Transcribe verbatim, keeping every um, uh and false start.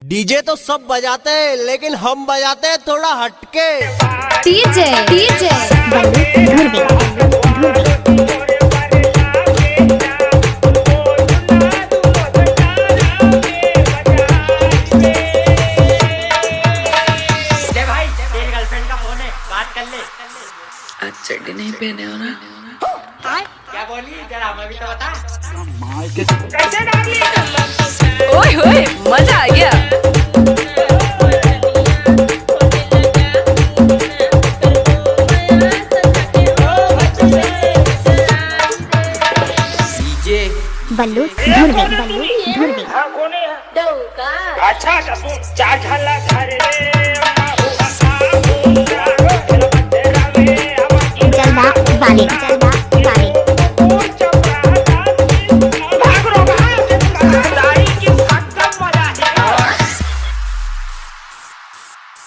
DJ तो सब बजाते हैं, लेकिन हम बजाते हैं थोड़ा हटके। डीजे डीजे बल्लू धुर्वे। ले भाई, तेरी गर्लफ्रेंड का फोन है, बात कर ले। आज चड्डी नहीं पहने हो ना? क्या बोली, जरा हमें भी तो बता। ओए होए, मजा आ गया। बल्लू धुर्वे, बल्लू धुर्वे। अच्छा, चार झाला